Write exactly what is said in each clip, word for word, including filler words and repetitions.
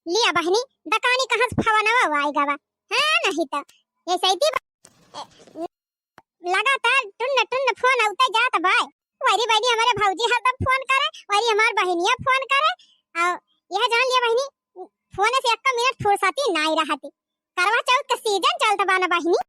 लिया बहिनी, दकानी कहाँ से फवनवा आइगा बा? हाँ, नहीं तो। ये सही थी बा-, ए, लगातार टुन्न टुन्न फोन आउते जात बाय। वरी बहिनी हमारे भौजी हरदम फोन करे, वरी हमार बहिनिया फोन करे। और यह जान लिया बहिनी, फोन से एक मिनट फुर्सती नाई रहती। करवा चौथ का सीजन चलत बा ना बहिनी।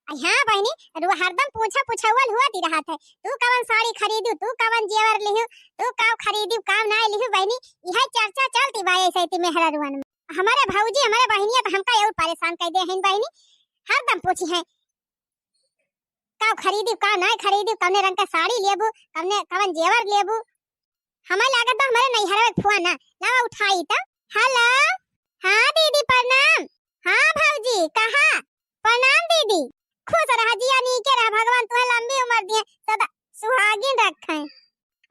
अ हाँ बहिनी, रु-, हरदम पूछा पुछौल हुआ दी रहत है, "तू कवन साड़ी खरीदू, तू कवन जेवर लिहू, तू का खरीदू, का नाई लिहू?" बहिनी, यह चर्चा चलती बा ऐसे ती मेहरारुअन में। हमारे भौजी, हमारे बहिनिया तो हमका और परेशान कर दे हैं बहिनी, हरदम पूछी हैं, "का खरीदू, का नाई खरीदू, कवने रंग का साड़ी लेबू, कवने, कवन जेवर लेबू?" हमें लागत बा हमारे नैहरवा के फोन है। लावा उठाई तो। हेलो। हाँ दीदी प्रणाम। हाँ भौजी कहा। प्रणाम दीदी। खुश रहा जिया नीके रहा, भगवान तुम्हें लंबी उम्र दिए, सदा सुहागिन रखे।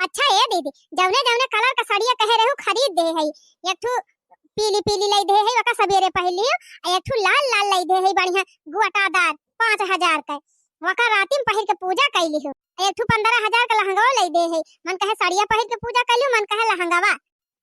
अच्छा ए दीदी, जौने जौने कलर का सड़िया कहे रहू खरीद दे है, एक ठू पीली पीली लाई दे है, वका सबेरे पहन लियो, आ एक ठू लाल लाल लाई दे है बढ़िया गोटादार पाँच हजार का, वका राती में पहिर के पूजा कैली हो। एक ठू पन्द्रह हजार का लहंगवा लाई दे है, मन कहे साड़िया पहिर के पूजा कैली, मन कहे लहंगवा।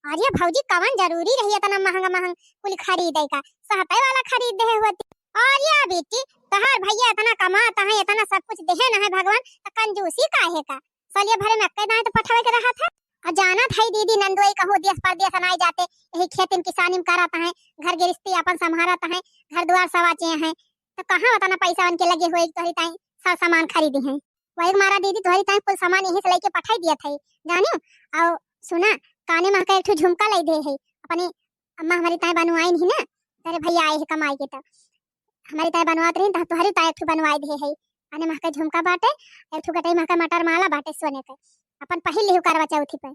अरे भौजी, कवन जरूरी रही इतना महंगा महंग कुल खरीदे का, सहते वाला खरीद दे होती। अरे बेटी, तोहार भैया इतना कमात है, इतना सब कुछ देहे न है भगवान, त कंजूसी काहे का? सलिया भरे में अक्के दाएं तो पठावे के रहत है। और जानत है दीदी, नंदोई कहूँ देश परदेश नाई जाते, यही खेती में किसानी में करत है, घर गिरस्ती अपन संभारत है, घर द्वार सवाचे है, तो कहाँ उतना पैसा उनके लगे हुए तोहरी ताई सब सामान खरीदी है। वही मारा दीदी तोहरी ताई कुल सामान यहीं से लेके पठाई दिया था, जानियो। और सुना, काने में का एक ठो झुमका लाई दे है, अपनी अम्मा हमारी ताई बनवाई नहीं ना, तेरे भैया आए हैं कमाई के, तो हमारी ताई बनवात रही, तो तोहरी ताई एक ठो बनवाई दे है। काने में का झुमका बाटे, एक ठो गटई में का मटर माला बाटे सोने के, अपन पहिर लिहू करवा चौथी पे।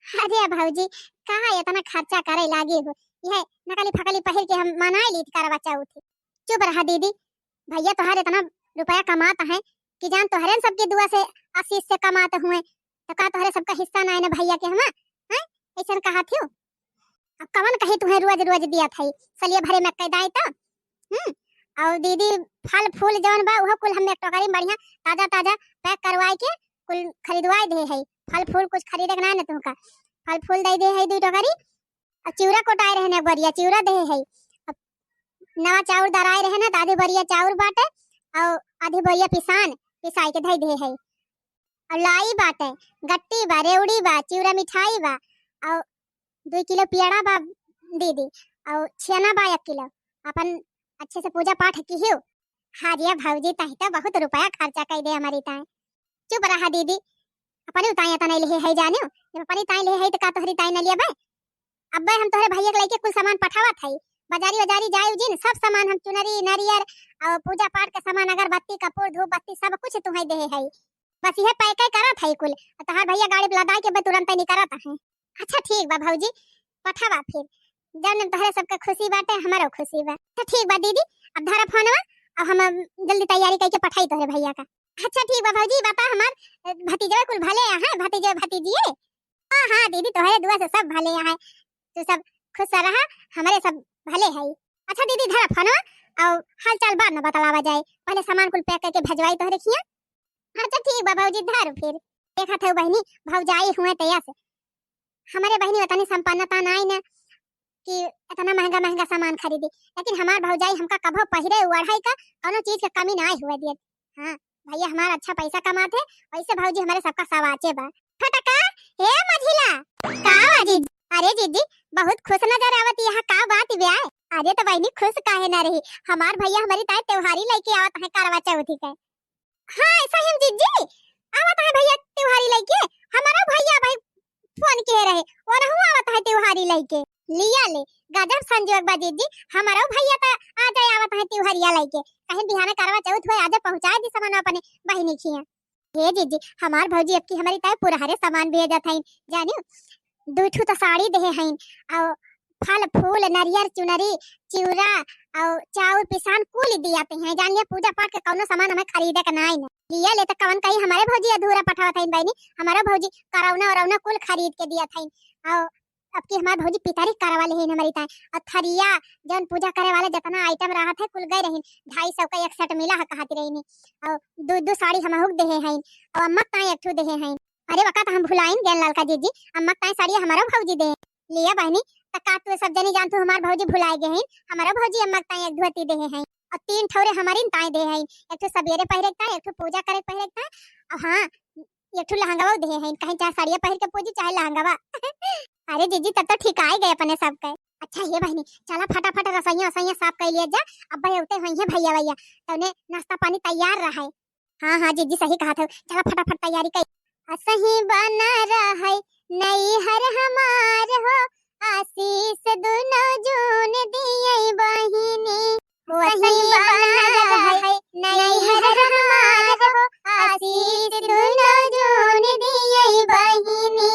अरे भौजी, कहाँ इतना खर्चा करे लागी हो, यह नकली फकली पहिर के हम मनाए ली करवा चौथी। चुप रहा दीदी, भैया तोहरे इतना रुपया कमात है कि जान तोहरे न सबके दुआ से आशीष से कमात हुए, तो का तोहरे सबका हिस्सा ना है ना भैया के हमा? हैं? ऐसन कहा थियो। अब कवन कही तुहे रोज रोज दिया था, सलिया भरे में कैदाई तो। हम्म। और दीदी, फल फूल जौन बा उहो कुल हम एक टोकरी में बढ़िया ताजा ताजा पैक करवाए के कुल खरीदवाए दे है। फल फूल कुछ खरीदे के ना है ना तुमका, फल फूल दे दे है दू टोकरी। और चिउरा कोटाए रहे ना बोरिया चिउरा दे है। अब नवा चाउर दराए रहे ना, तो आधी बोरिया चाउर बाटे और आधी बोरिया पिसान पिसाई के धई दे है। और लाई बाटे, गट्टी बा, रेवड़ी बा, चिउरा मिठाई बा, और दो किलो पियड़ा बा दीदी, और छेना बा एक किलो। अपन अच्छे से पूजा पाठ किहियो। हाँ रे भौजी, तही तो बहुत रुपया खर्चा कर दे हमारी ताई। चुप रहा दीदी, अपनी ताई इतना ले है जानियो, जब अपनी ताई ले है तो का तोहरी ताई न लिया बे? अब्बे हम तोहरे भैया के लइके कुल सामान पठावत हई, बाजारी बाजारी जाई जिन, सब सामान हम चुनरी, नारियर और पूजा पाठ के सामान, अगरबत्ती, कपूर, धूप बत्ती सब कुछ तुहे दे हई। बस इहे पैक करत हई कुल, और तोहार भैया गाड़ी पे लदाई के बे तुरंत निकरत है। अच्छा ठीक बा भौजी, पठावा फिर, जौन तोहरे सबके खुशी बाटे, हमरो खुशी बा। अच्छा ठीक बा दीदी, अब धरा फोनवा, अब हम जल्दी तैयारी करके पठाई तोहरे भैया का। अच्छा ठीक बा भौजी, बता हमार भतीजवा कुल भले हैं, भतीजवा भतीजिए? हाँ, हाँ दीदी, तोहरे दुआ से सब भले हैं। तू सब खुश रहा, हमरे सब भले है। अच्छा दीदी, धरा फोनवा, और हाल चाल बाद में बतलावा जाए, पहले सामान कुल पैक करके भेजवाई तोहरे खिया। अच्छा ठीक बा भौजी, धर फिर। देखत है बहिनी, भौजाई हुए तैया से, हमरे बहिनी उतनी संपन्नता नाई ना कि इतना महंगा महंगा सामान खरीदी, लेकिन हमार भौजाई हमका कभो पहिरे ओढ़ाई का कौनो चीज के कमी नाई हुए दिए। हाँ, भैया हमार अच्छा पैसा कमात है, वैसे भौजी हमारे सबका सवाचे बा। छोटका, हे मझिला, का बा जीजी? अरे जीजी, बहुत खुश नजर आवत, यहाँ का बात ब्याय? अरे तो बहिनी खुश काहे ना रही, हमार भैया हमारी ताई त्योहारी लेके आवत है करवा चौथी के। हाँ, सही में जीजी, आवत है भैया त्योहारी लेके, हमारा भैया भाई फोन किहे रहे, ओनहु आवत है त्योहारी लेके। लिया ले, गजब संजोग बा जीजी, हमारो भैया त आ जाए आवत है त्योहरिया लेके। कहीं बिहाने करवा चौथ होए, आजे पहुँचाए दी सामान अपने बहिनी खिया। हे जीजी, हमार भौजी अब की हमारी ताई पुरहरे सामान भेजत हईन, जानियो, दू ठू तो साड़ी देहे हईन, और फल फूल, नरियर चुनरी, चिउरा और चाउर पिसान कुल दियाते हैं। जान लिया, पूजा पाठ के कौनो सामान हमें खरीदे के नाई न। लिया ले तो कवन कही हमारे भौजी अधूरा पठावत हईन बहिनी, हमारो भौजी करौना औरौना कुल खरीद के दियात हईन। और अब की हमार भौजी पितरी करवा ले हईन हमारी ताई। और थरिया, जौन पूजा करे वाला जितना आइटम रहत है, कुल गए रहीन। ढाई सौ का एक सेट मिला है कहत रहीन। और दो दो साड़ी हमहू के देहे हईन। और अम्मा ताई एक ठू देहे हईन। अरे वका तो हम भुलाइन गए ललका जीजी, अम्मा ताई साड़ी हमारो भौजी दे। लिया बहिनी, त का तू सब जनी जान तू हमार भौजी भुलाए गए हैं? हमारा भौजी अम्मा के ताई एक धोती देहे हैं, और तीन ठौरे हमारी ताई देहे हैं, एक ठो सबेरे पहिरे के ताई, एक ठो पूजा करे के पहिरे के ताई, और हाँ, एक ठो लहंगवा देहे हैं, कहीं चाहे साड़िया पहिर के पूजी चाहे लहंगवा। अरे जीजी, तब तो ठीक आए गए अपने सब के। अच्छा हे बहिनी, चला फटाफट रसोइया वसोइया साफ कर लिया जा, अब अबे उते होई है भैया भैया, तउने नाश्ता पानी तैयार रहे। हाँ हाँ जीजी, सही कहा था, चला फटाफट तैयारी कर। असही बना रहे नैहर हमार हो, आशीष दुनो जून दिए बहिनी। ओ असही बना रहे नैहर हमार हो, आशीष दुनो जून दिए बहिनी।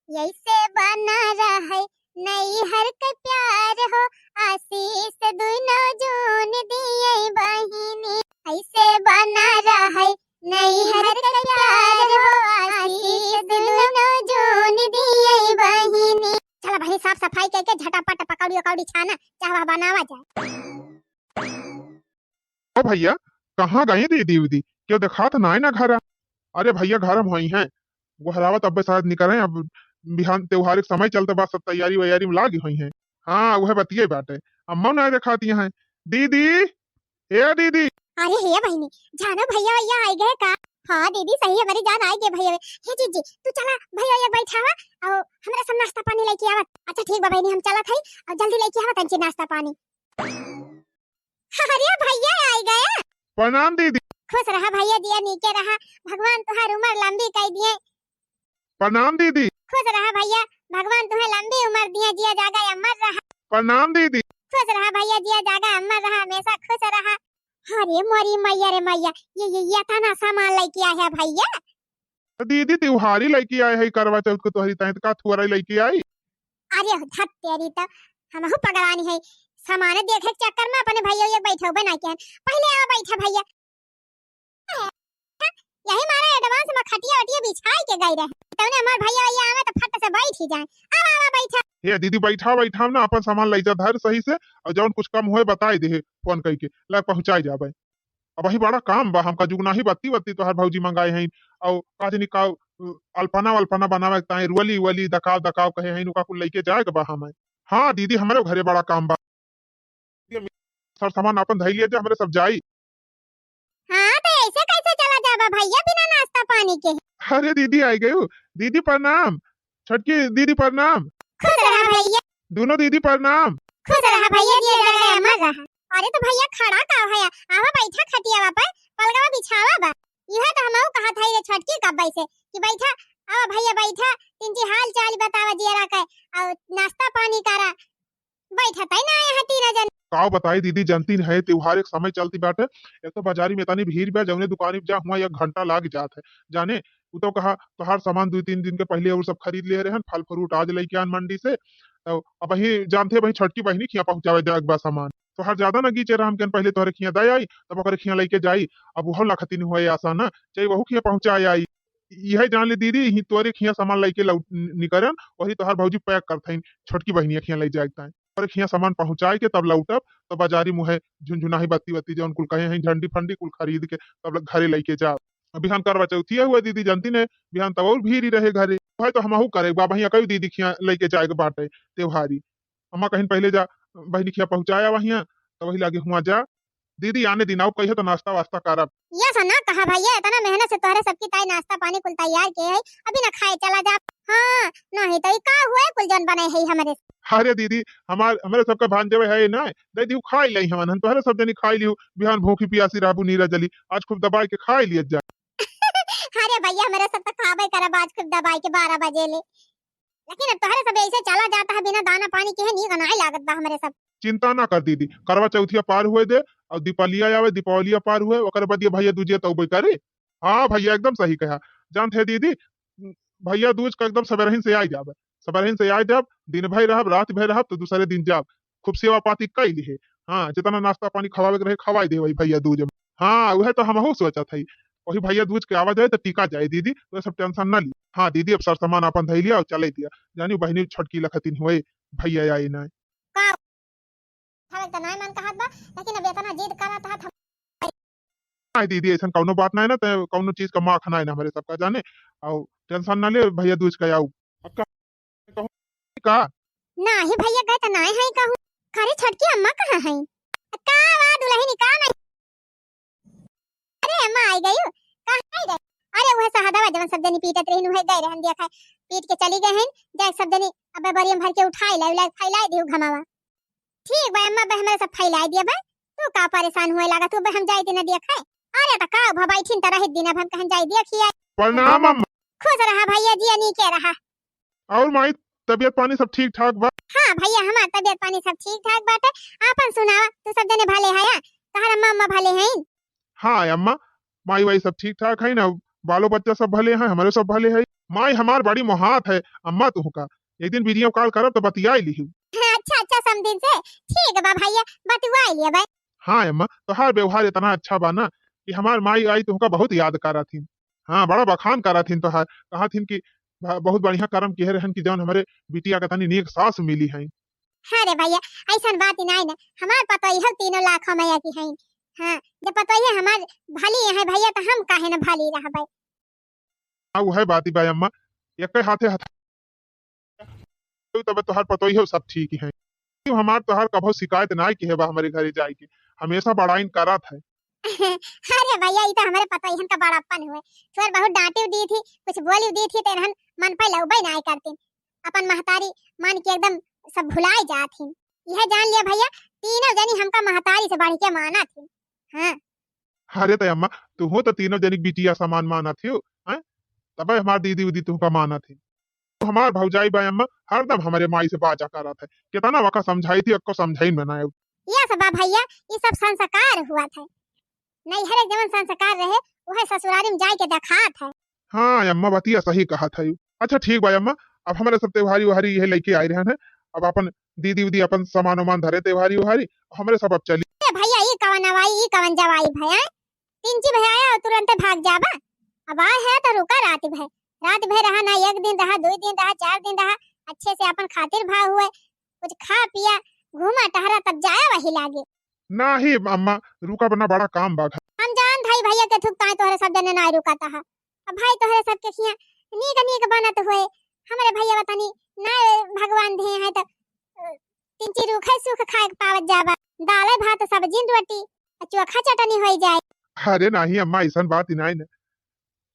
ऐसे बना रहे नैहर के प्यार हो, आशीष दुनो जून दिए बहिनी। ऐसे बना रहे नैहर के प्यार हो, आशीष दुनो जून दिए बहिनी। चला बहिनी, साफ सफाई करके झटापट पकौड़ी उकौड़ी छाना, चाह वाह बनावा जाए। ओ भैया, कहाँ गई दीदी उदी? क्यों देखात नाय ना घरा? अरे भैया, घर में होई हैं, गोहरावत अब्बे शायद निकरे। अब बिहान त्योहार के समय चलत बा, सब तैयारी वैयारी में लागी होई हैं। हाँ, वह बतिये बाटे, अम्मा नाय देखाती हैं। दीदी, ए दीदी। अरे हे बहिनी, जानो भैया भैया आई गए का? हाँ दीदी, सही हमारी जान आई गए भैया। हे जीजी, तू चला भैया ये बैठावा और हमरा सब नाश्ता पानी लेके आवत। अच्छा ठीक बा बहिनी, हम चलत हई और जल्दी लेके आवत तंची नाश्ता पानी। अरे भैया आई गए। प्रणाम दीदी। खुश रहा भैया, जिया नीके रहा, भगवान तुहार उम्र लंबी कर दिए। प्रणाम दीदी। खुश रहा भैया, भगवान तुहे लंबी उम्र दिए, जिया जागा अमर रहा। प्रणाम दीदी। खुश रहा भैया, जिया जागा अमर रहा, हमेशा खुश रहा। अरे मोरी मैया रे मैया, ये ये ये तना सामान लेके आया है भैया। तो दीदी, त्योहारी लेके आए है करवा चौथ को तोहरी ताई, तो का थुअरा लेके आई? अरे धत तेरी, तो हमहू पगलानी है, सामान देखे के चक्कर में अपने भैया ये बैठे हुए ना के। पहले आवा बैठा भैया। यही मारे advance में खटिया वटिया बिछाई के गई रहे, तौने हमार भैया भैया आवे तो फट से बैठ ही जाए। आवा आवा बैठा। हे दीदी, बैठा बैठा ना, अपन सामान ले जा धर सही से, और जौन कुछ कम होए बताई दे फोन करके, ला पहुँचाई जाबे। अबहीं बड़ा काम बा हमका, जुगनाही बत्ती वत्ती तोहार भौजी मंगाए हैं, और का जनी का, अ, अल्पना वल्पना बनावे के ताई, रुअली उअली दकाव दकाव कहे हैं, ओका कुल लेके जाए के बा हमें। हाँ दीदी, हमरे घरे बड़ा काम बा। सर सामान आपन धई लिया जा, हमरे सब जाई। हाँ, तो ऐसे कैसे चला जाबा भैया बिना नाश्ता पानी के? अरे दीदी आई गयू। दीदी प्रणाम। छोटकी दीदी प्रणाम। खुश रहा भैया। दोनों दीदी प्रणाम। खुश रहा भैया, जिया जागा अमर रहा। अरे तो भैया खड़ा का है, आवा बैठा खटियावा पर, पलगवा बिछावा बा। यह तो हमहू कहत हई रे छोटकी कब्बे से कि बैठा, आवा भैया बैठा, तिनची हाल चाल बतावा जियरा के, और नाश्ता पानी करा। बैठा तई ना आया है तीन जन। का बताई दीदी, जानती है त्योहार एक समय चलती बाटे, एक तो बाजारी में इतनी भीड़ बा, जौने दुकानी पे जा हुआ एक घंटा लाग जात है। जाने उ तो कहा तोहार सामान दो तीन दिन के पहले और सब खरीद ले रहन, फल फ्रूट आज लेके आन मंडी से। तो अब वही जानते वही छोटकी बहिनी खिया पहुँचावे जाए बा सामान। तोहार ज्यादा ना गीचे रहा, हम कहन पहले तोहरे खिया दे आई, तब ओकरे खिया लेके जाई। अब वह लखतिन हुए आसा ना, चाहे वहू खिया पहुँचाए आई। यह जान ले दीदी, ही तोरे खिया सामान लेके लौट नि-, निकरन, वही तोहार भौजी पैक करत हईन, छोटकी बहिनिया खिया ले जाए ताई। तोरे खिया सामान पहुँचाए के तब लौटब, तब बाजारी मुहे झुनझुनाही बत्ती बत्ती जौन कुल कहे हैं, झंडी फंडी कुल खरीद के तब घरे लेके जाब। अब बिहान करवा चौथिया हुआ दीदी, जानती ने, बिहान तब और भीड़ ही रहे घरे। भाई तो हमहू करे, बाबा हिया कई दीदी खिया लेके जाए के बाटे त्योहारी। अम्मा कहिन पहले जा बहिनी खिया पहुँचाया वहिया, तो वही लागे हुआ जा। दीदी आने दिन आओ, कहियो तो नाश्ता वास्ता करब। ये सो ना कहा भैया, इतना मेहनत से तोहरे सबकी ताई नाश्ता पानी कुल तैयार के है, अभी ना खाए चला जा। हाँ, नहीं तो ई का हुए कुल जौन बने है हमरे। अरे दीदी, हमार, हमरे सबका भांजवे है ना, दे दियो खाई लई हमन, हम तोहरे सब जनी खाई लियो, बिहान भूखी पियासी रहबू नीरा जली, आज खूब दबाई के खाई लिया जा। अरे भैया, हमरे सब तो खाबे करब आज खूब दबाई के बारह बजे ले। लेकिन अब तोहरे सब ऐसे चला जाता है बिना दाना पानी के, है नीक नाय लागत बा हमरे सब। चिंता ना कर दीदी, करवा चौथिया पार हुए दे और दीपावलिया आवे, दीपावलिया पार हुए, ओकर बाद ये भैया दूजिया तौबे करे। हाँ भैया, एकदम सही कहा। जानत है दीदी, भैया दूज का एकदम सबेरहिन से आई जाब, सबेरहिन से आई जाब, दिन भर रहब, रात भर रहब, तो दूसरे दिन जाब, खूब सेवा पाती कई लिहे। हाँ, जितना नाश्ता पानी खवावे के रहे, खवाई दे वही भैया दूज में। हाँ, वह तो हमहू सोचत हई, वही भैया दूज के आवा जाए तो टिका जाए दीदी, तो सब टेंशन ना ली। हाँ दीदी, अब सर सामान अपन धई लिया और चले दिया, जानी बहिनी छोटकी लखतिन हुए, भैया आई ना। का? हवे तो नाय मन कहत बा, लेकिन अब इतना जिद करत हत हम। नहीं दीदी, ऐसन कौनो बात नहीं ना, ते कौनो चीज का माख नहीं ना हमरे सबका जाने, और टेंशन ना ले, भैया दूज का आऊ। अब का, का? नाही भइया, गए त नाही है कहूँ। अरे छोटकी अम्मा कहाँ है? का बा दुलहिनी, का नहीं? अरे अम्मा आई गई, कहाँ आई गई? अरे उहे सहदवा जवन सब जनी पीटत रहिन, उहे गए रहन दिया खाए, पीट के चली गए हैं। जाए सब जनी अब बरियम भर के उठाई लाई, लाई फैलाई दियो घमावा। ठीक बा अम्मा, बे हमरा सब फैलाई दिया बा, तू का परेशान हुए लागा तू, बे हम जाई दिन दिया खाए। अरे त का भा बैठिन त रहित दिन, अब हम कहन जाई दिया खिया। प्रणाम अम्मा। खुश रहा भइया, जिया नीके रहा। और माई, तबीयत पानी सब ठीक ठाक बा? हाँ भइया, हमार तबीयत पानी सब ठीक ठाक बाटे। आपन सुनावा, तू सब जने भले हया? तहार अम्मा अम्मा भले हैं? हाँ अम्मा, माई वाई सब ठीक ठाक है ना, बालो बच्चा सब भले हैं, हमरे सब भले है। माई हमार बड़ी मोहात है अम्मा, तुहका एक दिन वीडियो कॉल करब तो बतियाई लिहू। अच्छा अच्छा, समदिन से ठीक बा भइया, बतुआई लिया भाई। हाँ अम्मा, तोहार व्यवहार इतना अच्छा बा ना कि हमार माई आई तुहका बहुत याद करत हिन। हाँ, बड़ा बखान करत हिन तोहार, कहत हिन कि ब-, बहुत बढ़िया करम किहे रहन कि जौन हमरे बिटिया के तनी नीक सास मिली है। हाँ रे भइया, ऐसन बात ही नहीं ना, हमार पतोहियो तीनों लाखों मया की हैं। हाँ, जब पतोहिए हमार भली है भइया, तो हम काहे न भली रहबै। हाँ, उहे बात ही बा अम्मा, एक हाथे हाथ तब तोहार पतोहियो सब ठीक है। हमार तोहार कभो शिकायत ना किहे बा हमरे घरे जाए के, हमेशा बड़ाइन करत है। अरे भइया, ई तो हमरे पतोहियन का बड़प्पन हुए। थोड़ बहुत डांटी दी थी, कुछ बोली दी थी, तो इन्हन मन पे लौबे ना करतीन। अपन महतारी मान के एकदम सब भुलाई जात ही। यह जान लिया भइया, तीनों जनी हमका महतारी से बढ़ के मानत ही। हाँ। अरे त अम्मा, तुहू तो तीनों जनी बिटिया समान मानत हियो, हैं? तबे हमार दीदी उदी तुहका मानत ही। हमार भौजाई बा अम्मा, हरदम हमरे माई से बाजा करत है। कितना वका समझाई थी, अक्को समझाई में ना आयो। ये सब बा भइया, ये सब संस्कार हुआ था। नैहरे के जवन संस्कार रहे, उहे ससुरारी में जाए के देखात है। हाँ अम्मा, बतिया सही कहत है। अच्छा ठीक बा अम्मा, अब हमरे सब त्योहारी उहारी यह लेके आए रहन है। अब अपन दीदी उदी अपन सामान उमान धरे त्योहारी उहारी, हमरे सब अब चली। ए भइया, ई कवन अवाई, ई कवन जवाई भया? तिनची भया आया और तुरंते भाग जाबा। अब आए है तो रुका रात भर, रात भर रहा ना, एक दिन रहा, दो दिन रहा, चार दिन रहा, अच्छे से अपन खातिर भाव हुए, कुछ खा पिया, घूमा टहरा, तब जाया वही लागे। नाही अम्मा, रुका बना, बड़ा काम बा घर। हम जान भाई भइया के थुक ताए तोहरे सब जने ना रुका तहा। अब भाई तोहरे सबके खिया नीक नीक बनत हुए, हमरे भइया बतानी ना भगवान दिए हैं तो, अ, तिनची रूखे सुख खाए के पावत जाबा। दाले भात सब्जी रोटी, आ चोखा चटनी होई जाए। अरे नाही अम्मा, ऐसन बात ही नाही न।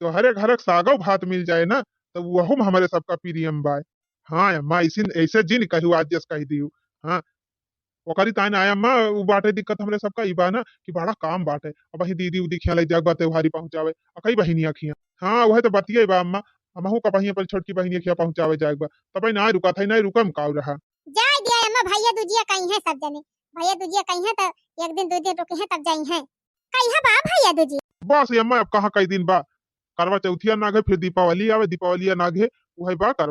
तोहरे घर के सागो भात मिल जाए ना, तो वहू में हमरे सबका प्रियम बाय। हाँ अम्मा, ऐसे, ऐसे जिन कहू, आज जस कह दियो। हाँ, ओकरी ताई ना आया अम्मा, उ बाटे दिक्कत हमरे सबका ई बा ना कि बड़ा काम बाटे। अब वही दीदी उदी खिया ले जाग बा त्योहारी पहुँचावे, आ कई बहिनिया खिया। हाँ, वह तो बतिया बा अम्मा, हमहू का बहिया पर छोटकी बहिनिया खिया पहुँचावे जाग बा। तब ना रुका था, ना रुकम काऊ रहा। जाए दिया अम्मा, भइया दूजिया कहीं है सब जने। भइया दूजिया कहीं है तो एक दिन दो दिन रुकी है तब जाई है। कहीं है बा भइया दूजी? बस ये अम्मा, अब कहाँ कई दिन बा, करवा चौथिया नागे, फिर दीपावली आवे, दीपावलिया नागे, उहे बा कर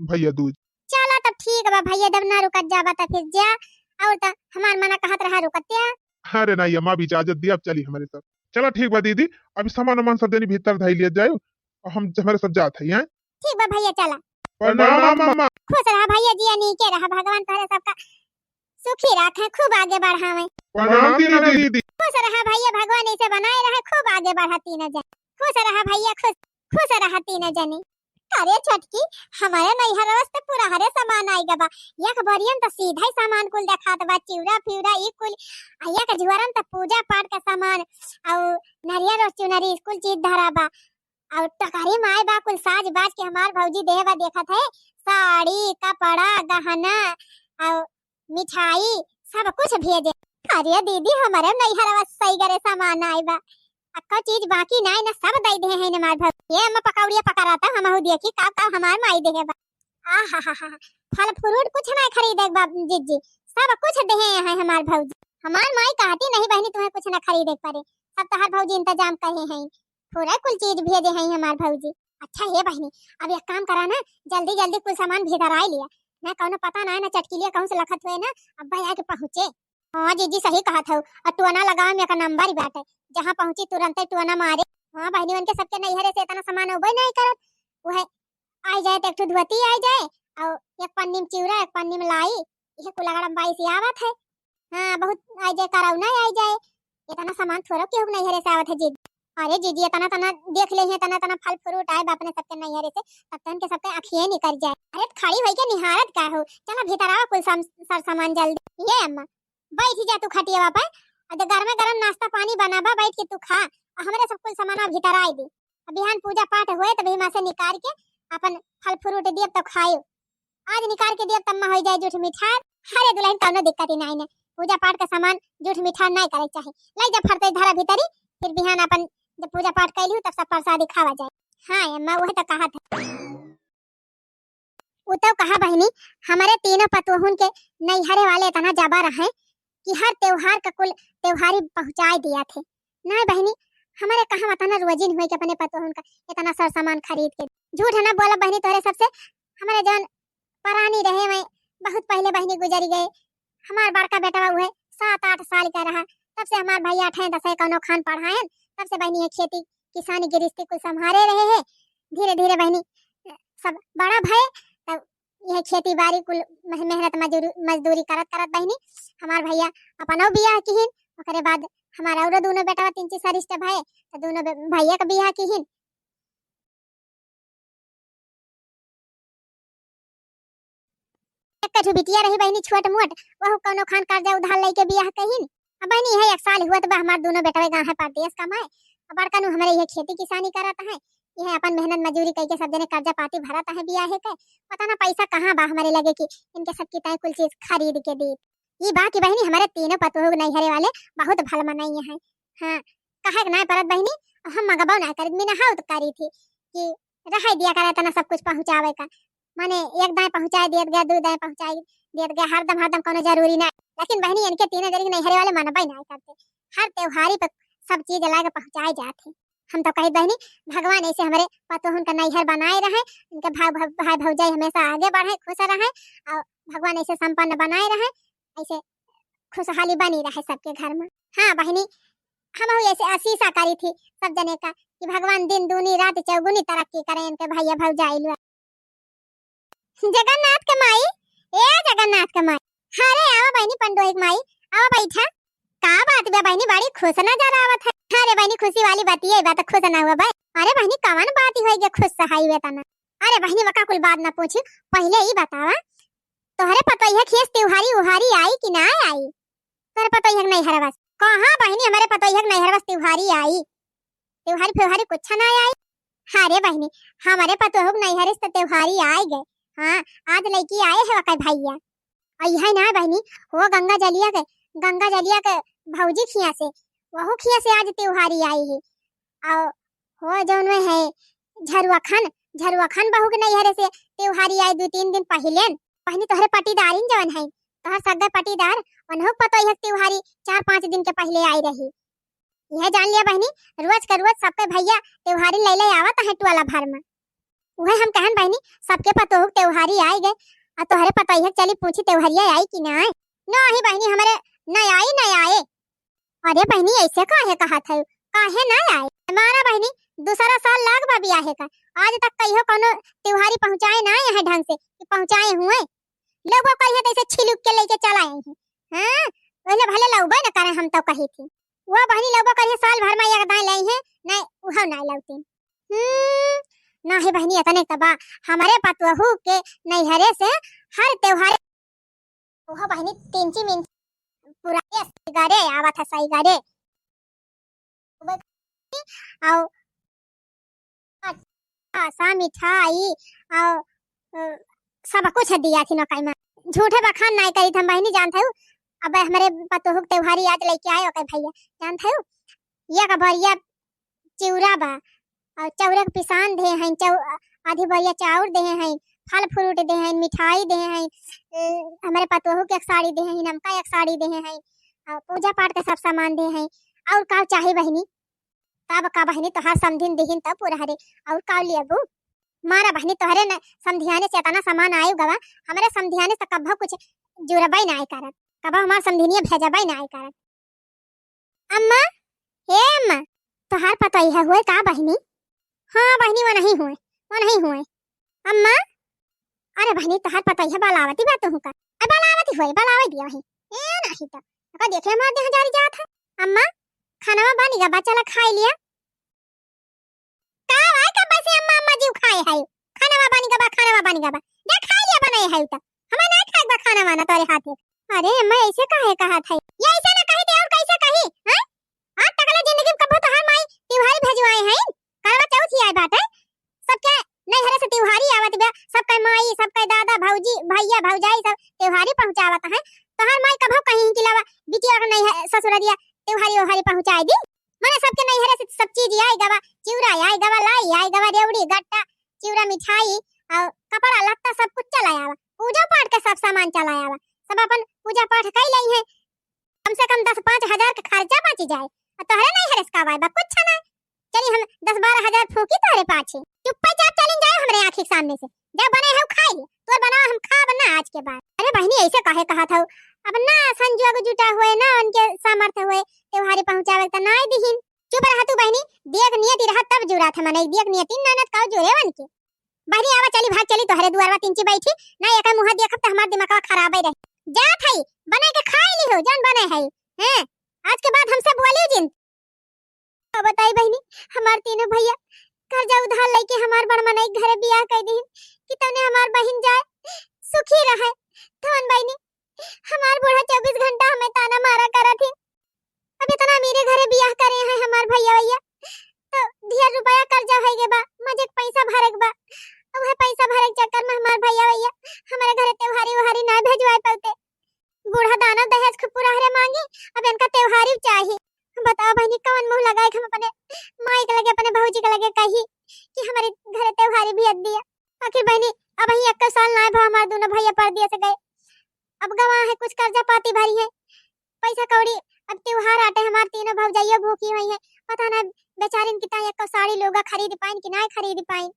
भइया दूज। चला तब ठीक बा भइया, जब ना रुकत जाबा त फिर जा, और त हमार मना कहत रहा रुकत या। अरे नहीं अम्मा, अब इजाजत दिया, अब चली हमरे सब। चला ठीक बा दीदी, अभी सामान वामान सब जनी भीतर धई लिया जाए, और हम हमरे सब जात है, हैं? ठीक बा भइया, चला। प्रणाम अम्मा। खुश रहा भइया, जिया नीके रहा, भगवान तोहरे सबका सुखी रखे, खूब आगे बढ़ावे। प्रणाम दीदी। खुश रहा भइया, भगवान ऐसे बनाए रहे, खूब आगे बढ़ा तीनों जन। खुश रहा भइया, खुश, खुश रहा तीनों जनी। अरे छोटकी, हमारे नैहर से पूरा हरे सामान आई गबा। एक बोरियन त सीधा ही सामान कुल देखात बा, चिउरा फिउरा ई कुल। आ एक झुआरन त पूजा पाठ का सामान, और नरियर और चुनरी कुल चीज धरा बा। और टकरी माय बा कुल साज बाज के हमार भौजी देह बा देखत है, साड़ी, कपड़ा, गहना और मिठाई सब कुछ भेजे। अरे दीदी, हमारे नैहरवा सही गरे सामान आए बा, अक्को चीज बाकी नाय ना, सब दे दे हैं हमार भौजी। ये अम्मा पकौड़िया पकड़ाता, हमहू देखी का का हमार माई देहे बा। आहा हा हा, फल फ्रूट कुछ ना खरीदे के बा जिज्जी, सब कुछ देहे हैं हमार भौजी। हमार माई कहती नहीं बहनी तुम्हें कुछ ना खरीदे के पड़े, सब तोहार भौजी इंतजाम करे हैं, पूरा कुल चीज भेजे हैं हमार भौजी। अच्छा हे बहनी, अब एक काम करा ना, जल्दी जल्दी कुल सामान भीतर आए लिया, ना कौनो पता ना है ना चटकिलिया कहूँ से लखत हुए ना, अब भाई आके पहुँचे। हाँ जीजी सही कहत हऊ, और टोना लगावे में एक नंबर ही बाटे, जहाँ पहुँची तुरंते टोना मारे। हाँ बहनी, उनके सबके नैहरे से इतना सामान होबे नहीं करत, वह आई जाए तो एक ठो धोती आई जाए, और एक पन्नी में चिउरा, एक पन्नी में लाई, यह कुल अगर बाई से आवत है। हाँ, बहुत आई जाए, करौना आई जाए, इतना सामान थोड़ा केहू के नैहरे से आवत है जीजी। अरे जीजी, एतना तना देख लेइहैं, एतना तना फल fruit आए बा अपने सबके नैहरे से, तब तो इनके सबके अँखिये निकर जाए। अरे त खड़ी होइके निहारत का हो, चला भीतर आवा, कुल सम-, सर सामान जल्दी। ये अम्मा, बैठ जा तू खटियावा पे, अउर गरमे गरम नाश्ता पानी बनाबा, बैठ के तू खा, अउर हमरे सब कुल सामानवा भीतर आए दे। अब बिहान पूजा पाठ होए तब हिमा से निकाल के अपन फल fruit दियब तब खायो। आज निकाल के दियब तब मा होइ जाए जूठ मिठार। अरे दुलहिन, कउनो दिक्कत ही नाहीं न, पूजा पाठ का सामान जूठ मिठार नाहीं करे चाही। लाई जा फरते धरा भीतरी, फिर बिहान अपन जब पूजा पाठ कइ लिहू तब सब प्रसादी खावा जाए। हाँ अम्मा, उहे तो कहत है। उ तो कहा बहिनी, हमरे तीनों पतोहुन के नैहरे वाले एतना जबर हैं कि हर त्योहार का कुल त्योहारी पहुँचाए दिया थे। नाहीं बहिनी, हमरे कहाँ एतना रोजिन हुए कि अपने पतोहुन का एतना सर सामान खरीद के। झूठ ना बोलब बहिनी तोहरे सबसे, हमरे जौन परानी रहे वहीं बहुत पहिले बहिनी गुजरी गए। हमार बड़का बेटवा उहे सात आठ साल का रहा, तब से हमार भइया अठे दसे कउनो खान पढ़ाएन, तब से बहिनी ये खेती किसानी गिरस्ती कुल संभारे रहे हैं। धीरे धीरे बहिनी सब बड़ा भए, तब यह खेती बारी कुल मेह-, मेहनत मजूरी, मजदूरी करत करत बहिनी हमार भइया अपनो बियाह किहिन। ओकरे बाद हमार औरो दूनो बेटवा तीन चीज सरिष्ट भए, तो दूनो बे-, भइया के बियाह किहिन। एक ठो बिटिया रही बहिनी छोट मोट, वहू कउनो खान कर्जा उधार लइके बियाह कहिन। अब बहिनी यह एक साल हुआ तो बा हमार दूनो बेटवे गाँव है परदेस कमाए। अब बड़का नु हमरे यह खेती किसानी करत है, यह अपन मेहनत मजूरी कइके सब जने कर्जा पाती भरत है बियाहे के। पता ना पैसा कहाँ बा हमरे लगे कि इनके सब की ताई कुल चीज खरीद के दी। ई बा कि बहिनी, हमरे तीनों पतोह नैहरे वाले बहुत भल मनइया हैं। हाँ, कहे के नाय परत बहिनी, हम मगबो नाय करित, मिनहा उत करी थी कि रहे दिया करा एतना सब कुछ पहुँचावे का। माने एक दाएँ पहुँचाए दियत गया, दू दाएँ पहुँचाए दियत गया, हरदम, हरदम कउनो जरूरी नाय। लेकिन बहिनी, इनके तीनों जने के नैहरे वाले मनबे नाय करते। हर त्योहारी पे सब चीज लाके पहुँचाए जात है। हम तो कही बहिनी, भगवान ऐसे हमरे पतोहुन का नैहर बनाए रहे, इनके भाई, भाई, भाई भौजाई हमेशा आगे बढ़े, खुश रहे और भगवान ऐसे संपन्न बनाए रहे, ऐसे खुशहाली बनी रहे सबके घर में। हाँ बहिनी, हमहू ऐसे आशीषा करी थी सब जने का कि भगवान दिन दूनी रात चौगुनी तरक्की करें इनके भैया भौजाई लोग। जगन्नाथ के माई, ए जगन्नाथ के माई, अरे आवा बहिनी पंडोही के माई, आवा बैठा। का बात बा बहिनी, बड़ी खुश नजर आवत है। अरे बहिनी, खुशी वाली बात ये बात, खुश ना हुआ भाई। अरे बहिनी, कवन बात ही होई के खुश सहाई हुए तना। अरे बहिनी, वका कुल बात ना पूछी, पहिले ई बतावा, तोहरे पतोहिया खेस त्योहारी उहारी आई कि ना आई? तोहरे पतोहिया के नैहरवा से। कहाँ बहिनी, हमरे पतोहिया के नैहरवा से त्योहारी आई? त्योहारी फ्योहारी कुछ ना आई। अरे बहिनी, हमरे पतोहू के नैहरे से त्योहारी आई गए। हाँ, आज लइकी आए है वकर भैया। अइहे ना बहिनी, हो गंगा जलिया के, गंगा जलिया के भौजी खिया से, वहू खिया से आज त्योहारी आई है। और हो जौन में है झरुआ खान, झरुआ खान बहू के नैहरे से त्योहारी आई दू तीन दिन पहिले। बहिनी तोहरे पटीदारिन जौन है, तोहर सगे पटीदार, उन्हों के पतोहिया के त्योहारी चार पाँच दिन के पहिले आई रही। यह जान लिया बहिनी, रोज के रोज सबके भैया त्योहारी ले ले आवत है टोला भर में। उहे हम कहन बहिनी, सबके पतोहू के त्योहारी आए गए, आ तोहरे पतोहिया के चली पूछी त्योहरिया आई कि ना आए? नहीं बहिनी, हमरे न आई, न आए। अरे बहिनी, ऐसे काहे कहत है, काहे ना आए? हमारा बहिनी दूसरा साल लाग बा बियाहे का, आज तक कहियो कोनो त्योहारी पहुँचाए ना आए हैं ढंग से कि पहुँचाए हुए। लोगों कहिए तो ऐसे छिलुक के लेके चला आई हैं। हाँ, पहले भले लौबे न करे, हम तो कही थी। वो बहिनी लौबो करिए साल भर में एक दाएं ले हैं, नहीं उहो नहीं लौती। हम्म, नाही बहिनी, एतने त बा, हमरे पतोहू के नैहरे से हर त्योहार, ओहो बहिनी, तिंची मिंची पुराने सैगरे आवत है, सैगरे। आओ, अच्छा, मिठाई, आओ, अ, सब कुछ दिया थी नौकाई में। झूठे बखान नाय करी थम बहिनी, जानत हऊ, अब हमरे पतोहू के त्योहारी आज लेके आए ओकर भैया, जानत हऊ, एक भरिया चिउरा बा, और चौरा के पिसान दे हैं, चौ-, आधी भरिया चाउर दे हैं, फल फ्रूट दे हैं, मिठाई दे हैं, ए, हमरे पतोहू के एक साड़ी दे हैं, नमका एक साड़ी दे हैं, और पूजा पाठ के सब सामान दे हैं। और का चाही बहिनी? तब का बहिनी, तोहार समधिन दिहिन तब पूरा हरे, और का लेबू? मारा बहिनी, तोहरे न समधियाने से एतना सामान आयु गवा, हमरे समधियाने से कब्बो कुछ जुरबई नाय करत, कब्बो हमार समधिनिया भेजबई नाय करत। अम्मा, हे अम्मा, तोहार पतोहिया हुए का बहिनी? हाँ बहिनी, वो नहीं हुए, वो नहीं हुए। अम्मा, अरे बहिनी, तोहार पतोहिया बलावती बा तुहू का? अरे बलावती हुए, बलावे दिया वही। ए नहीं तो, का देखे हमार देह जारी जात है। अम्मा, खाना बनी गा, बच्चा ला खाई लिया। कब से अम्मा अम्मा जीव खाए है, खाना वा बन गवा, खाना वा बन गवा, जा खाई लिया बनाए है त, हमें ना खाए बा खाना वाना तोरे हाथे। अरे अम्मा, ऐसे काहे कहत है? ये ऐसे ना कही थे और कैसे कही, हैं? आज तकले जिंदगी में कबो तोहार माई तिवारी भेजवाए हैं? करवा चौथ ही आए बाटे, सबके नैहरे से तिवारी आवत बा, सबके माई, सबके दादा, भौजी, भैया, भौजाई सब तिवारी पहुँचावत हैं। तोहार माई कबो कहीं कि लावा बिटिया के नैहर ससुररिया तिवारी ओहारी पहुँचाए दी? मने सबके नैहरे से सब चीज आए गवा, चिउरा आए गवा, लाई आए गवा, रेवड़ी, गट्टा, चिउरा, मिठाई और कपड़ा लत्ता सब कुछ चला आवा, पूजा पाठ के सब सामान चला आवा, सब अपन पूजा पाठ कई लई है। कम से कम दस पाँच हजार के खर्चा बच जाए। और तोहरे नैहरे से का आए बा, कुछ ना। चली हम दस बारह हजार फूकी तोहरे पाछे। चुप्पे चाप चलिन जाए हमरे आँखी के सामने से। जब बने है खाई, तोर बनावा हम खाब ना आज के बाद। अरे बहिनी, ऐसे काहे कहत हऊ? अब ना संजोग जुटा हुए, ना उनके सामर्थ्य हुए, तिवारी पहुँचावे त ना दिहिन। चुप रहा तू बहिनी, दियक नियति रहा तब जुरात है मनई, दियक नियति ननद का जुरे वन के। बहिनी आवा चली, भाग चली तोहरे दुआरवा तिनची बैठी, ना एकर मुँह देखब त हमार दिमागवा खराबे रही। जात हई, बने के खाई लिहो, जौन बने है। हैं, आज के बाद हमसे बोली जिन। अब बताई बहिनी, हमार तीनों भैया कर्जा उधार लेके हमार बड़ मनई के घरे बियाह कई दिहिन कि तने हमार बहिन जाए सुखी रहे। तवन बहिनी, हमार बूढ़ा चउबीस घंटा हमें ताना मारा करत ही। अब इतना अमीरे घरे बियाह करे हैं हमार भैया भैया, तो ढेर रुपया कर्जा होई गे बा, मजे के पैसा भरे के बा। अब वह पैसा भरे के चक्कर में हमार भैया भैया हमारे घरे त्योहारी उहारी ना भेजवाए पौते। बूढ़ा दाना दहेज खूब पुराहरे मांगी, अब इनका त्योहारी चाही। बताओ बहिनी, कवन मुँह लगाए के हम अपने माई के लगे, अपने भौजी के लगे कही कि हमारे घरे त्योहारी भेज दिया। आखिर बहिनी, अब ही एक साल ना भा हमार दोनों भैया परदेस गए। अब गवा है, कुछ कर्जा पाती भरी है, पैसा कौड़ी, अब त्योहार आटे, हमार तीनों भौजाइयो भूखी हुई है। पता ना बेचारिन की ताई एको साड़ी लुगा खरीद पाइन कि ना खरीद पाइन।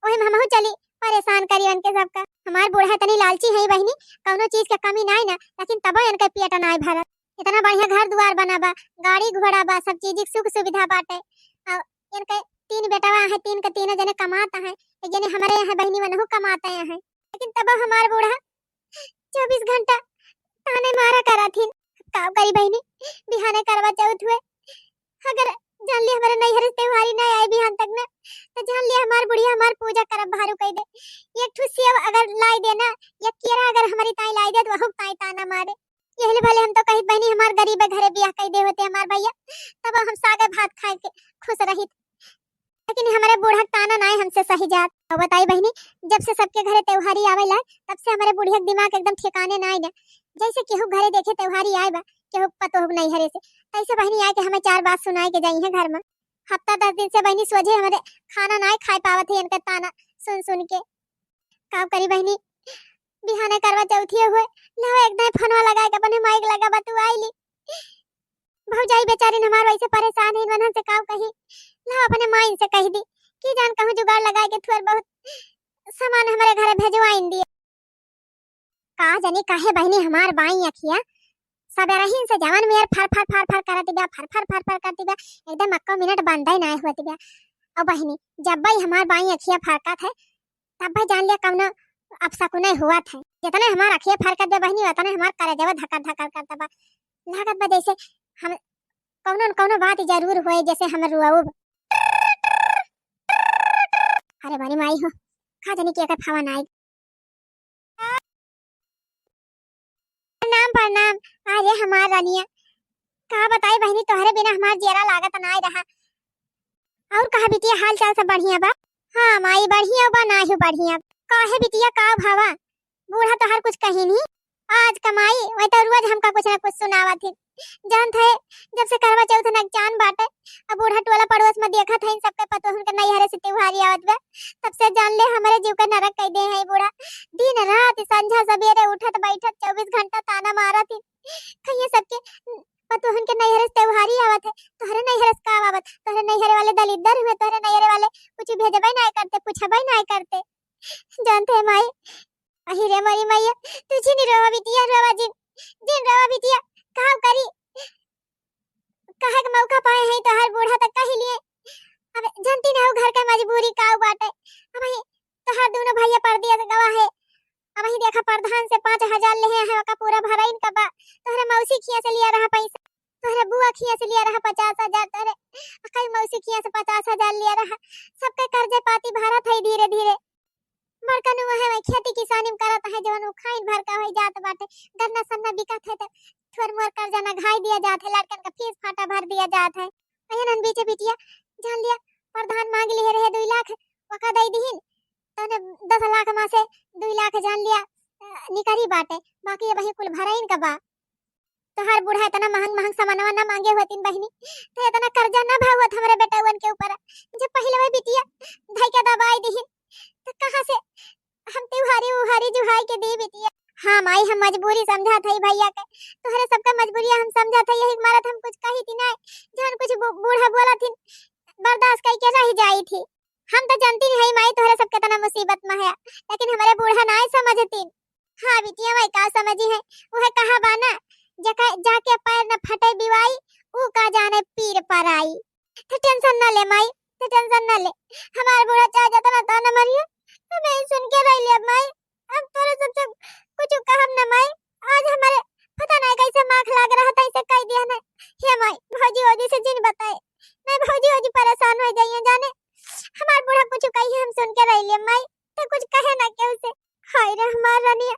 ओही में हमहू चली परेशान करी उनके सबका। हमार बूढ़ा इतनी लालची है बहिनी, कौनो चीज के कमी नाई ना, लेकिन तबो इनके पेट नाई भरत। इतना बढ़िया घर दुआर बना बा, गाड़ी घोड़ा बा, सब चीज की सुख सुविधा बाटे। और इनके तीन बेटवा है, तीन के तीनों जने कमात हैं, एक जने हमारे यहाँ बहिनी मनहू कमाते हैं, लेकिन तबो हमार बूढ़ा चउबीस घंटा ताने मारा करत हिन। का करी बहिनी, बिहाने करवा चौथ हुए, अगर जान ली हमारे नैहर से त्योहारी ना आए बिहान तक ना, तो जान ली हमार बुढ़िया हमार पूजा करब भारू कई दे। एक ठू सेव अगर लाई दे ना, या केरा अगर हमारी ताई लाई दे, तो वहू ताई ताना मारे। यही ले भले हम तो कहित बहिनी, हमार गरीब घरे बियाह कई दे होते हमार भैया, तब हम सागे भात खाए के खुश रहित। लेकिन हमारे बूढ़ा के ताना नाई हमसे सही जात। और बताई बहिनी, जब से सबके घरे त्योहारी आवेला, तब से हमारे बुढ़िया के दिमाग एकदम ठिकाने नाई ना। जैसे केहू घरे देखे त्योहारी आए बा, केहू पतोह के नैहरे से, तैसे बहिनी आए के हमें चार बात सुनाए के जाई है घर में। हफ्ता दस दिन से बहिनी सोझे हमारे खाना नाई खाए पावत है इनका ताना सुन सुन के। का करी बहिनी, बिहाने करवा चौथिए हुए, लाओ एक दाई फोनवा लगा के अपने माई के लगा बतुआई ली। भौजाई बेचारिन हमार वैसे परेशान है, इनवन हमसे का कही, लाओ अपने माई से कह दी कि जान कहूँ जुगाड़ लगा के थोड़ बहुत सामान हमारे घरे भेजवाइन दिए। का जानी काहे बहिनी हमार बाई अखिया सबेरहिन से जवन मेर फर फर फर फर करत बा, फर फर फर फर करत बा, एकदम अक्को मिनट बंदे नाय होत बा। और बहिनी, जब भाई हमार बाई अखिया फरकत है, तब भाई जान लिया कौनो अपशकुने हुआ था। जितने हमार अखिया फरकत बा बहिनी, उतने हमार करेजवा धकर धकर करत बा। लागत बा जैसे हम कौनो न कौनो बात जरूर होए, जैसे हम रोउब। अरे बड़ी माई हो, का जानी के एकर फोन आई। प्रणाम, प्रणाम। अरे हमार रानिया, का बताई बहिनी, तोहरे बिना हमार जियरा लागत नाय रहा। और कहा बिटिया, हाल चाल सब बढ़िया बा? हाँ माई, बढ़िया बा, नाहियो बढ़िया। काहे बिटिया, का भवा? बूढ़ा तोहार कुछ कही नहीं? आज कमाई, वही तो रोज हमका कुछ ना कुछ सुनावत ही। जानत है, जब से करवा चौथ नगचान बाटे, अब बूढ़ा टोला पड़ोस में देखत है, सबके पतोहन के नैहरे से त्योहारी आवत बा, तब से जान ले हमरे जीव के नरक कई दे है बूढ़ा। दिन रात, संझा सबेरे उठत बैठत चउबीस घंटा ताना मारत ही। कहिए सबके पतोहन के नैहरे से त्योहारी आवत है, तोहरे नैहरे से का आवत, तोहरे नैहरे वाले दलिद्दर हुए, तोहरे नैहरे वाले कुछ भेजबे नाय करते, पूछबे नाय करते। जानत है माई, अही रे मोरी मैया, तू जिन रोवा बिटिया, रोवा जिन, जिन रोवा बिटिया, का करी? कहे के मौका पाए हैं तोहार बूढ़ा तक कही लिए। अब जानती ना हो घर के मजबूरी का बाटे। अब ही तोहार दोनों भैया परदेस गवा है। अब ही देखा प्रधान से पाँच हजार ले हैं, ओका पूरा भराइन का बा। तोहरे मौसी खिया से लिया रहा पैसा। तोहरे बुआ खिया से लिया रहा पचास हजार, तोहरे अकई मौसी खिया से पचास हजार लिया रहा। सबके कर्जे पाती भरत है धीरे धीरे। बड़का नु है वही खेती किसानी में करत है, जवन उ खाइन भर का होई जात बाटे। गन्ना सन्ना बिकत है त थोर मोर कर्जा नघाई दिया जात है, लड़कन का फीस फाटा भर दिया जात है। अहिन बीचे बिटिया जान लिया, प्रधान मांग लिए रहे दुई लाख, ओका दई दिहिन, तने दस लाख मा से दुई लाख जान लिया, अ, निकरी बाटे, बाकी अबही कुल भराइन का बा। तोहार बूढ़ा इतना महंग महंग सामानवा ना मांगे होतिन बहिनी, तो इतना कर्जा ना भा होत हमरे बेटउवन के ऊपर। जब पहिले वही बिटिया धई के दबाई दिहिन, तो कहाँ से हम त्योहारी उहारी जुहाई के दी बिटिया? हाँ माई, हम मजबूरी समझत हई भैया के, तोहरे सबका मजबूरी हम समझत हई, यही मारत हम कुछ कही थी ना, जौन कुछ बू-, बूढ़ा बोलत हिन, बर्दाश्त कई के रह जाई थी। हम तो जानती नहीं हई माई, तोहरे सब कितना मुसीबत में है, लेकिन हमारे बूढ़ा ना समझतीन। हाँ बिटिया, वही का समझी है, वह कहा बा ना, जका, जाके पैर न फटे बिवाई, ऊ का जाने पीर पराई। तो टेंशन न ले माई, तो टेंशन न ले। हमार बूढ़ा चाहे जतना ताना मारियो, तो मैं सुन के रह लिया माई। अब तोरे सबसे कुछ कहब न माई। आज हमारे पता नहीं कैसे माख लाग रहा था, इसे कह दिया ना। हे माई, भौजी ओजी से जिन बताए, नहीं भौजी ओजी परेशान हो जाइए जाने। हमार बूढ़ा कुछ कही हम सुन के रह लिया माई, तो कुछ कहे ना केहू से। हाय रे हमार रनिया,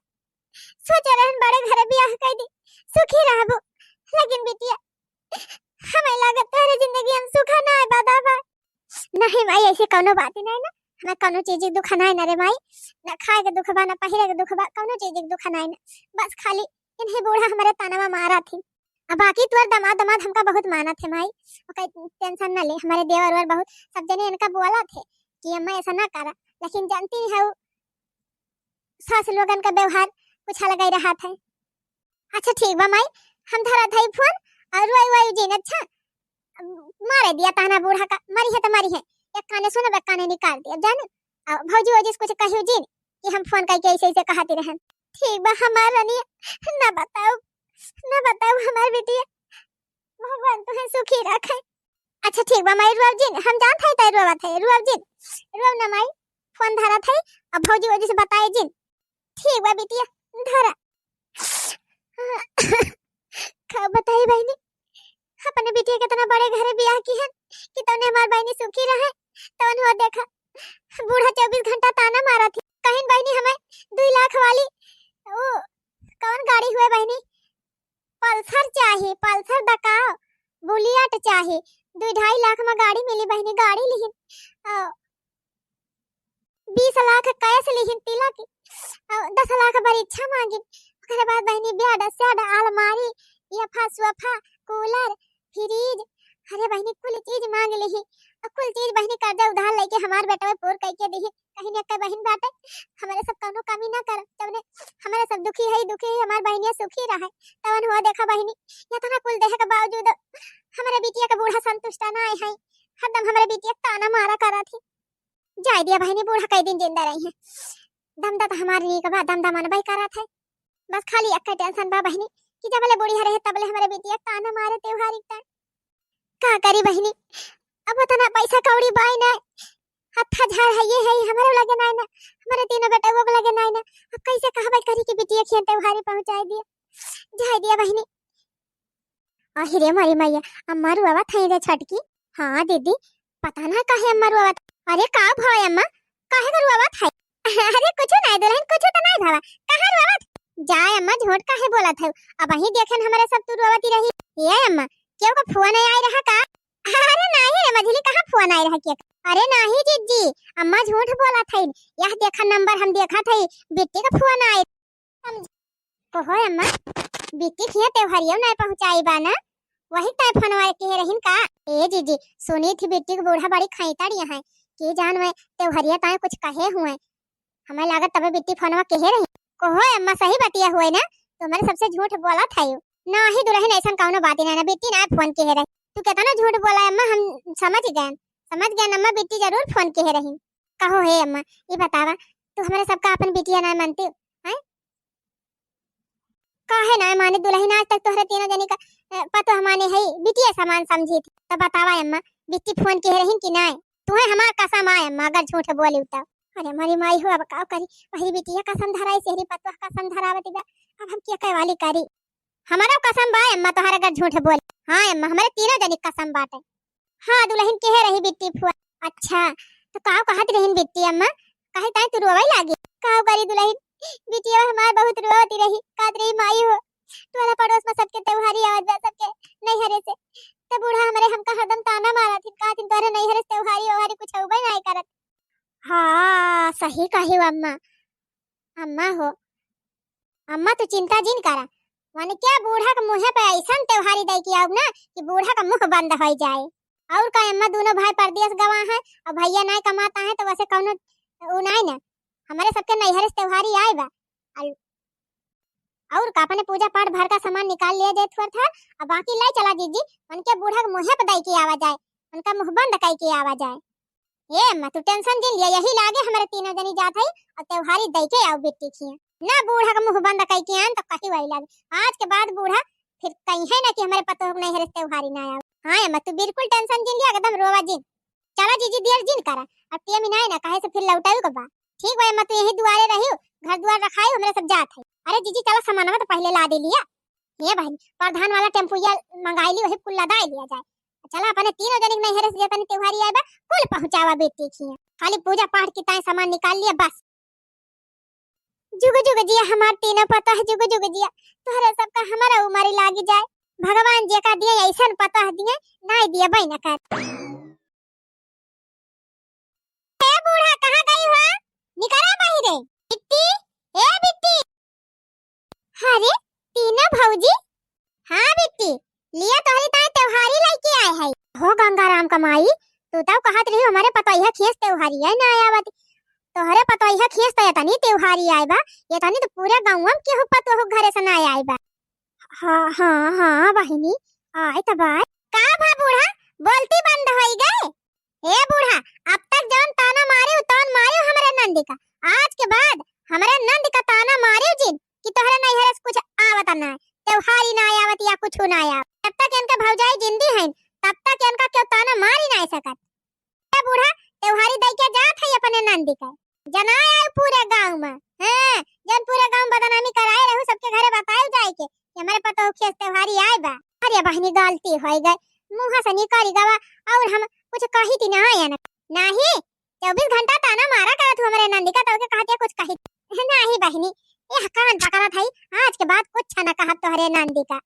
सोचे रहन बड़े घरे बियाह कर दी, सुखी रहबो, लेकिन बिटिया, हमें लागत तोहरे जिंदगी हम सुखा ना आए बा दादा। नहीं माई, ऐसे कौनो बात ही नहीं ना, हमें कौनो चीज के दुख ना है ना रे माई, ना खाए के दुख बा, ना पहिरे के दुख बा, कौनो चीज के दुख ना है ना। बस खाली इन्हीं बूढ़ा हमारे ताना मारा थी। अब बाकी तोर दामाद, दामाद हमका बहुत मानत है माई, ओकर टेंशन ना ले। हमारे देवर वर बहुत सब जने इनका बोलत है कि अम्मा ऐसा ना करा, लेकिन जानती है वो सास लोगन का व्यवहार कुछ अलग ही रहत है। अच्छा ठीक बा माई, हम धरत हई फोन और रोई वोई जिन। अच्छा, मारे दिया ताना बूढ़ा का, मरी है तो मरी है, एक काने सुनब एक काने निकाल दिया जाने। और भौजी वौजी से कुछ कहियो जिन कि हम फोन करके ऐसे ऐसे कहती रहन। ठीक बा हमार रनिया, ना बताओ, ना बताओ हमार बिटिया, भगवान तुम्हें सुखी रखे। अच्छा ठीक बा माई, रुआब जिन, हम जानत हई तै रुआवत है, रुआब जिन, रुआब ना माई, फोन धरत हई, अब भौजी वौजी से बताए जिन। ठीक बा बिटिया, धरा। का बताई बहिनी, अपने बिटिया के इतना बड़े घरे बियाह की है कि तौने हमार बहिनी सुखी रहे, तौन हो देखा बूढ़ा चउबीस घंटा ताना मारा थी। कहिन बहिनी हमें दुई लाख वाली वो कौन गाड़ी हुए बहिनी, पल्सर चाही, पल्सर दकाओ, बुलियट चाही। दुई ढाई लाख में गाड़ी मिली बहिनी, गाड़ी लिहिन। अ, बीस लाख कैश लिहिन तिलक, अ, दस लाख परीक्षा मांगिन। ओकरे बाद बहिनी बेड, सेड, अलमारी, यफा, सोफा, कूलर, फ्रिज, अरे बहिनी कुल चीज मांग लिही। अ, कुल चीज बहिनी कर्जा उधार लेके हमार बेटवा पूर कइके दिही। कहीं न कहीं बहिन बाटे, हमरे सब कौनो कमी ना कर, जौने हमरे सब दुखी है, दुखी है, हमार बहिनिया सुखी रहे। तवन हुआ देखा बहिनी, इतना कुल देहे के बावजूद हमरे बिटिया के बूढ़ा संतुष्टा ना आए हैं, हरदम हमरे बिटिया के ताना मारा करत ही। जाए दिया बहिनी, बूढ़ा कई दिन जिंदा रही है, दमदा तो हमार नीक बा, दमदा मनबई करत है। बस खाली एक टेंशन बा बहिनी कि जबले बुढ़िया रहे तबले हमरे बिटिया के ताना मारे त्योहारी का। का करी बहिनी, अब उतना पैसा कौड़ी बाई ना, हत्था झाड़ है ये है, हमरे लगे नाई ना, हमरे तीनों बेटवो के लगे नाई ना। अब कैसे कहबे करी कि बिटिया खियन त्योहारी पहुँचाए दिया, जाए दिया बहिनी। अहि रे मोरी मैया, अम्मा रुआवत है रे छोटकी। हाँ दीदी, पता ना काहे अम्मा रुआवत। अरे का भवा अम्मा, काहे का रुआवत है? अरे कुछ नहीं दुल्हन, कुछ तो नहीं भवा, कहाँ रुआवत? जाए अम्मा, झूठ काहे बोलत है? अबहीं देखेन हमरे सब तू रुआवती रही। ए अम्मा, केहू का फोन आए रहा का? अरे नाही रे मझली, कहाँ फोन आए रहा के? अरे नाही जिज्जी, अम्मा झूठ बोलत है। यह देखा नंबर हम देखत है, बिट्टी का फोन आए। हम कहो अम्मा, बिट्टी खिया त्योहारियो नहीं पहुँचाई बा ना, वही तय फोनवा के रहिन का? ए जिज्जी, सुनी थी बिट्टी के बूढ़ा बड़ी खैतड़ यहाँ है, के जान में त्योहारिया ताए कुछ कहे हुए। हमें लागत तबे बिट्टी फोनवा केहे रही। कहो अम्मा, सही बतिया हुए ना, तुम्हारे सबसे झूठ बोलत है। नाही दुल्हन, ऐसन कौनो बात ही नहीं ना, बिट्टी ना फोन केहे रही। तू कितना झूठ बोला अम्मा, हम समझ गए, समझ गए अम्मा, बिट्टी जरूर फोन केहे रही। कहो हे अम्मा, ये बतावा, तू हमारे सबका अपन बिटिया ना मानती है? काहे ना माने दुल्हन, आज तक तोहरे तीनों जनी का, अ, पतोह माने है, बिटिया समान समझी थी। तो बतावा अम्मा, बिट्टी फोन केहे रही कि नहीं? तुम्हें हमार कसम आए अम्मा, अगर झूठ बोली तो। अरे मोरी माई हो, अब का करी, वही बिटिया कसम धराई, सेहरी पतोह कसम धरावती बा, अब हम के कहे वाली करी? हमारा कसम बा अम्मा, तोहर अगर झूठ बोल। हाँ अम्मा, हमरे तीनों जनी कसम बाटे। हाँ दुलहिन, केहे रही बिट्टी फुआ? अच्छा, तो काव कहत रहिन बिट्टी अम्मा? काहे ताई तू रोवै लागी? काव करी दुलहिन, बिटिया हमार बहुत रोवती रही, कहत रही, "माई हो, टोला पड़ोस में सबके त्योहारी आवत बा, सबके नैहरे से। त बूढ़ा हमरे हमका हरदम ताना मारत हिन, कहत हिन, 'तोहरे नैहरे से त्योहारी व्योहारी कुछ अउबे नाहीं करत।'" हाँ, सही कही अम्मा। अम्मा हो, अम्मा तू चिंता जिन करा, वनके बूढ़ा के मुँहे पे अइसन त्योहारी दइ के आउब ना कि बूढ़ा का मुँह बंद होइ जाए। और का अम्मा, दूनो भाई परदेस गवा हैं, अब भइया नाहीं कमाता है तो वैसे कउनो उ नाहीं ना, हमरे सबके नैहरे से त्योहारी आए बा। अल-, और का अपने पूजा पाठ भर का सामान निकाल लिया जाए थोड़ा था, अब बाकी लै चला जीजी, वनके बूढ़ा के मुँहे पे दइ के आवा जाए, उनका मुँह बंद कइ के आवा जाए। ए अम्मा, तू tension जिन लिया, यही लागे हमरे तीनों जनी जात हई और त्योहारी दइ के आउब बिट्टी खिया। ना बूढ़ा का मुँह बंद कइ के आन तो कही वही लागे। आज के बाद बूढ़ा फिर कहिहैं ना कि हमरे पतोह के नैहरे से त्योहारी ना आवे। हाँ अम्मा, तू बिल्कुल tension जिन लिया, एकदम रोवा जिन। चला जीजी, देर जिन करा, अब टेम नाहीं ना, काहे से फिर लौटाऊ के बा। ठीक बा अम्मा, तू यही दुआरे रहियो, घर दुआर रखाई, हमरे सब जात है। अरे जीजी, चला सामानवा तो पहिले लादे लिया। हे बहिन, प्रधान वाला टेम्पुया मंगाई ली, वही कुल लदाई लिया जाए। चला अपने तीनों जनी के नैहरे से जेतनी त्योहारी आए बा, कुल पहुँचावा बिट्टी खिया। खाली पूजा पाठ की ताई सामान निकाल लिया बस। जुग जुग जिया हमार तीनों पतोह, जुग जुग जिया, तोहरे सबका हमारा उमर लागी जाए। भगवान जेका दिए अइसन पतोह दिए, नाहीं दिए बहिन कर। ए बूढ़ा, कहाँ गई हो? निकरा बाहिरे। बिट्टी, ए बिट्टी। अरे, तीनों भौजी। हाँ बिट्टी, लिया तोहरी ताई त्योहारी लइके आए है। हो गंगाराम का माई, तू तो कहत रही हमरे पतोहिया खिया से त्योहारी है ना आया बाटी। तोहरे पतोहिया खिया से तो एतनी त्योहारी आए बा, एतनी तो पूरे गाँव में केहू पतोह घरे से ना आए बा। हाँ, हाँ, हाँ बहिनी, आए त बाय। का भा बूढ़ा, बोलती बंद होई गए? ए बूढ़ा, अब तक जौन ताना मारिउ, तौन मारिउ हमरे नंदी का। आज के बाद हमरे नंदी का ताना मारिउ जिन कि तोहरे नैहरे से कुछ आवत ना, त्योहारी ना आवत या कुछ ना आवत। जब तक इनके भौजाई जिंदी हैं, तब तक इनका क्यों ताना मारी ना सकत। ए बूढ़ा, त्योहारी दइ के जात है अपने नंदी का। जनाए आए पूरे गाँव में, हाँ, जौन पूरे गाँव में बदनामी कराए रहू, सबके घरे बताए जाए के कि हमरे पतोह खेस त्योहारी आए बा। अरे बहिनी, गलती होइ गए, मुँह से निकल गवा, और हम कुछ कही थी ना आया ना। नाहीं, चउबीस घंटा ताना मारा करत हूँ हमरे नंदी का, तो के कहते कुछ कही। नाहीं बहिनी, यह कान पकड़त है, आज के बाद कुछ न कहब तोहरे नंदी का।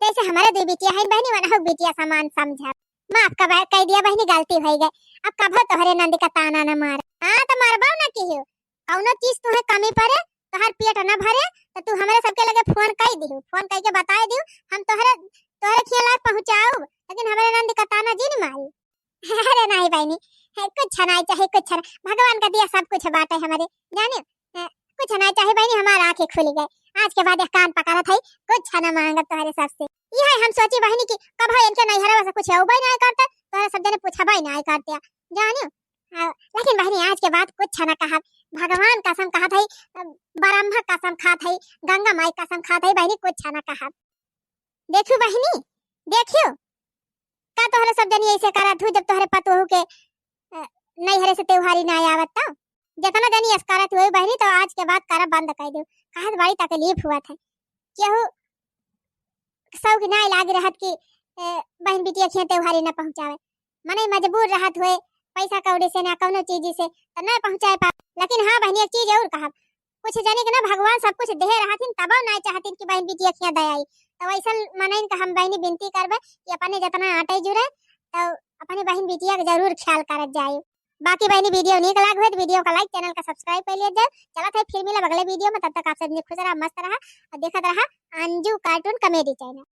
जैसे हमरे दुई बिटिया हैं बहिनी, वनहु बिटिया समान समझब। माफ कबा-, कइ दिया बहिनी, गलती होइ गए। अब कभो तोहरे नंदी का ताना न मार। हाँ, तो मरबो न किहू। कउनो चीज तुहे कमी पड़े, तोहर पेट न भरे, तो तू हमरे सबके लगे फोन कइ दिहू। फोन कइ के बताए दिहू, हम तोहरे, तोहरे खिया लाए पहुँचाउब, लेकिन हमरे नंदी का ताना जिन मारी। अरे नाहीं बहिनी, है कुछ नाहीं चाहे कुछ ना, भगवान का दिया सब कुछ बाटे हमरे, जाने? है, कुछ नाहीं चाहे बहिनी, हमार आँखें खुल गए। आज के बाद एक कान पकड़त है, कुछ ना मांगब तोहरे सबसे। यह हम सोची बहिनी कि कभो इनके नैहरवा से कुछ अउबे नाहीं करते, तोहरे सब जने पूछबे नाहीं करते, जाने? आ, लेकिन बहिनी आज के बाद कुछ ना कहब, भगवान कसम कहत है, ब्रह्मा कसम खात है, गंगा माई कसम खात है बहिनी, कुछ ना कहब। देखियो बहिनी, देखियो, का तोहरे सब जनी ऐसे करत हू जब तोहरे पतोहू के, अ, नैहरे से त्योहारी ना आवत तो? जितना जनी ऐसे करत हुए बहिनी, तो आज के बाद करब बंद कर दियो। कहत बड़ी तकलीफ हुआ था, केहू शौक ना लाग रहत कि, अ, बहन बिटिया खिया त्योहारी ना पहुँचावे। मनई मजबूर रहत होए, पैसा कौड़ी से ना कौनो चीज से, त ना पहुँचाए पा। लेकिन हाँ बहिनी, एक चीज और कहब, कुछ जनी के ना भगवान सब कुछ देहे रहथिन, तबो ना चाहतिन कि बहन बिटिया खिया दे आई। तो वैसन मनइन का हम बहिनी विनती करबे कि अपने जितना आटे जुरे, तो अपने बहन बिटिया के जरूर ख्याल करत जाए। बाकी बहिनी video नीक लाग होए तो video का like, channel का subscribe कर लिया जाए। चलत है फिर मिलब अगले video में, तब तक आप सब खुश रहा, मस्त रहा और देखत रहा अंजू cartoon comedy channel।